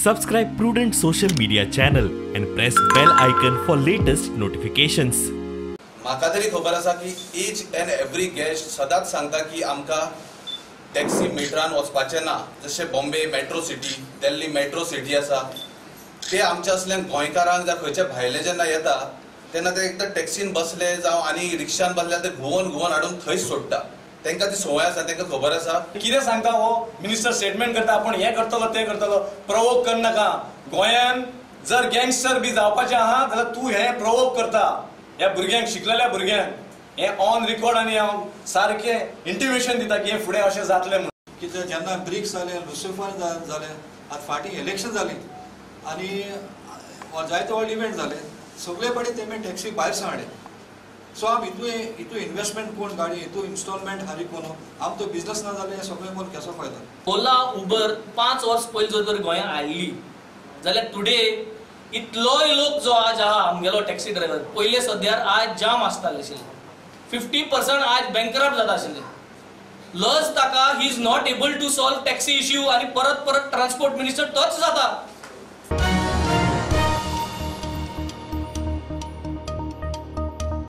Subscribe Prudent Social Media channel and press bell icon for latest notifications. म्हाका तरी खबर आसा की ईच एंड एवरी गेस्ट सदांच सांगता की आमकां टॅक्सी मिटरान वचपाचें ना. जशें Bombay metro city, Delhi metro city आसा, ते आमच्या असल्या गोंयकारांक जावं खंयच्या भायले जेन्ना येता तेन्ना ते एकदां टॅक्सीन बसले जावं आनी रिक्षान बसले ते घुंवोन घुंवोन हाडून थंयच सोडटा. तांकां ती संवय आसा, तांकां खबर आसा. कितें सांगता हो मिनिस्टर स्टेटमेंट करता, आपूण हें करतलो तें करतलो. प्रवोक करनाका. गोंयान जर गँगस्टर बी जावपाचें आहा जाल्यार तूं हें प्रवोक करता ह्या भुरग्यांक, शिकलेल्या भुरग्यांक. हें ऑन रिकॉर्ड आनी हांव सारकें इंटिमेशन दिता की हें फुडें अशें जातलें म्हणून. कित्याक जेन्ना ब्रिक्स जाले, लुसिफर जाले, आतां फाटीं इलेक्शन जालीं आनी जायते व्हडले इव्हेंट जाले, सगळे कडेन तेमी टॅक्सी भायर हाडले. सो आमी हितू इन्वेस्टमेंट कोण गाडी, हितू इन्स्टॉलमेंट हारी कोण, आम तो बिजनस ना जाल्यार हें सगळें कोण कसो फायदो. ओला उबर 5 वर्स पयलीं जर तर गोंयांत आयिल्ली जाल्यार टुडे इतलोय लोक जो आज आहा आमगेलो टॅक्सी ड्रायव्हर पयले सद्यार आज जाम आसताले आशिल्ले. 50% आज बँकरप्ट जाता आशिल्ले. लज ताका, he is not able to solve taxi issue आनी परत परत ट्रान्सपोर्ट मिनिस्टर तोच जाता.